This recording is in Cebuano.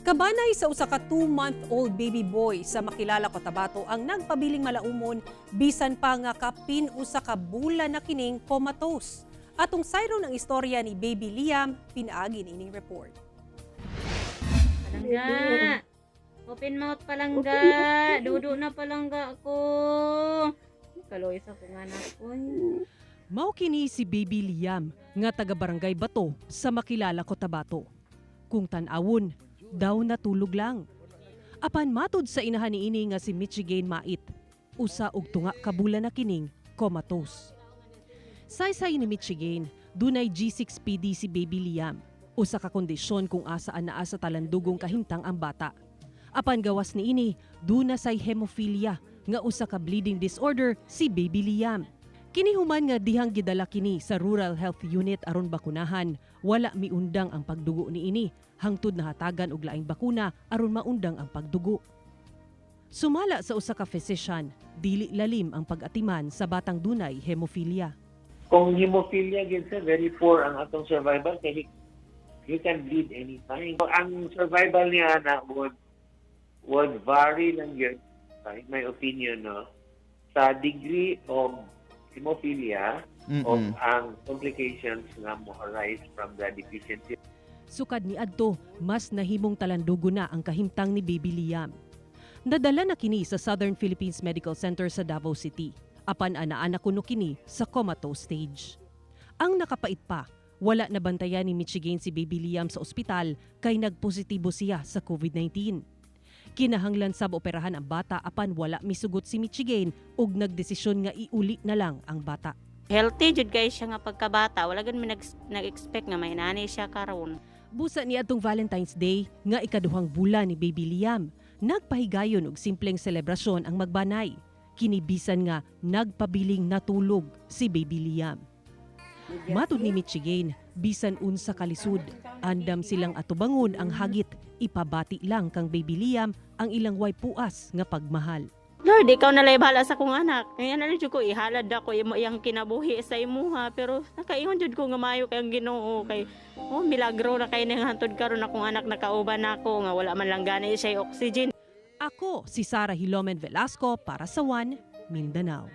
Kabanay sa usa ka 2-month-old baby boy sa Makilala, Cotabato ang nagpabiling malaumon bisan pa nga kapin usa ka bulan na kining comatose. Atong sayron ang istorya ni Baby Liam pinaagi niining report. Palangga. Open mouth, palangga. Dudo na, palangga ko. Kaloy sa kong anak ko. Mao kini si Baby Liam nga taga Barangay Bato sa Makilala, Cotabato. Kung tan-awon, daw natulog lang. Apan matud sa inahan niini nga si Michigan Mait, 1 ug tunga ka bulan na kining comatose. Saysay ni Michigan, dunay G6PD si Baby Liam, usa ka kondisyon kung asa anaa sa talandugong kahimtang ang bata. Apan gawas niini, duna say hemophilia nga usa ka bleeding disorder si Baby Liam. Kini human nga dihang gidala kini sa Rural Health Unit aron bakunahan, wala miundang ang pagdugo niini hangtod nahatagan og laing bakuna aron maundang ang pagdugo. Sumala sa usa ka physician, dili lalim ang pag-atiman sa batang dunay hemophilia. Kung hemophilia gid sir, very poor ang atong survival kay he can bleed anytime. So, ang survival niya na would vary lang yun, in my opinion, no, sa degree of hemophilia of ang complications nga mo arise from the deficiency. Sukad ni adto, mas nahimong talandugo na ang kahimtang ni Baby Liam. Nadala na kini sa Southern Philippines Medical Center sa Davao City. Apan anaa na kuno kini sa comatose stage. Ang nakapait pa, wala na bantayan ni Michigan si Baby Liam sa ospital kay nagpositibo siya sa COVID-19. Kinahanglan sab operahan ang bata, apan wala misugot si Michigan ug nagdesisyon nga iuli na lang ang bata. Healthy jud kay siya nga pagkabata. Wala gud mi nag-expect nga may nani siya karon. Busa ni atong Valentine's Day nga ikaduhang bulan ni Baby Liam, nagpahigayon og simpleng selebrasyon ang magbanay. Kini bisan nga nagpabiling natulog si Baby Liam. Matud ni Michigan, bisan unsa kalisod, andam silang atubangon ang hagit, ipabati lang kang Baby Liam ang ilang way puas nga pagmahal. Lord, ikaw na lay bahala sa akong anak. Ngayon na lang jud ko ihalad ako imo iyang kinabuhi sa imuha, pero nakaingon jud ko nga maayo kay ang Ginoo kay oh milagro na kay nang hantod karon akong anak nakauban nako nga wala man lang gani siya oxygen. Ako si Sara Hilomen Velasco para sa One Mindanao.